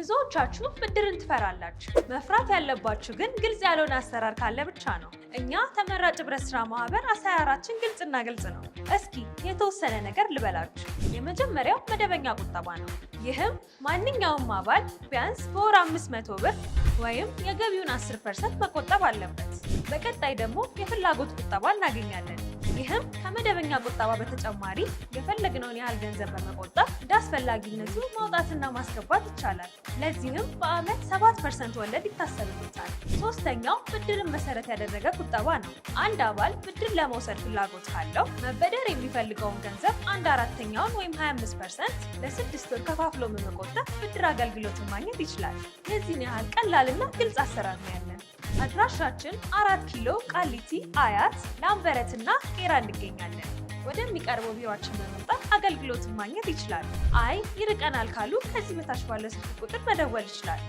ብዙዎቻችሁ ብድርን ትፈራላችሁ። መፍራት ያለባችሁ ግን ግልጽ ያልሆነ አሰራር ካለ ብቻ ነው። እኛ ተመራጭ ህብረት ስራ ማህበር አሰራራችን ግልጽና ግልጽ ነው። እስኪ የተወሰነ ነገር ልበላችሁ። የመጀመሪያው መደበኛ ቁጠባ ነው። ይህም ማንኛውም አባል ቢያንስ በወር 500 ብር ወይም የገቢውን 10% መቆጠብ አለበት። በቀጣይ ደግሞ የፍላጎት ቁጠባ እናገኛለን። ይህም ከመደበኛ ቁጠባ በተጨማሪ የፈለግነውን ያህል ገንዘብ በመቆጠብ እንደ አስፈላጊነቱ ማውጣትና ማስገባት ይቻላል። ለዚህም በዓመት 7% ወለድ ይታሰብበታል። ሶስተኛው ብድርን መሰረት ያደረገ ቁጠባ ነው። አንድ አባል ብድር ለመውሰድ ፍላጎት ካለው መበደር የሚፈልገውን ገንዘብ አንድ አራተኛውን ወይም 25% ለ6 ወር ከፋፍሎ በመቆጠብ ብድር አገልግሎትን ማግኘት ይችላል። የዚህን ያህል ቀላልና ግልጽ አሰራር ነው ያለን። አድራሻችን 4 ኪሎ፣ ቃሊቲ፣ አያት፣ ላምበረትና ቄራ እንገኛለን። ወደሚቀርበው ቢሮአችን በመምጣት አገልግሎትን ማግኘት ይችላሉ። አይ ይርቀናል ካሉ ከዚህ በታች ባለ ስልክ ቁጥር መደወል ይችላሉ።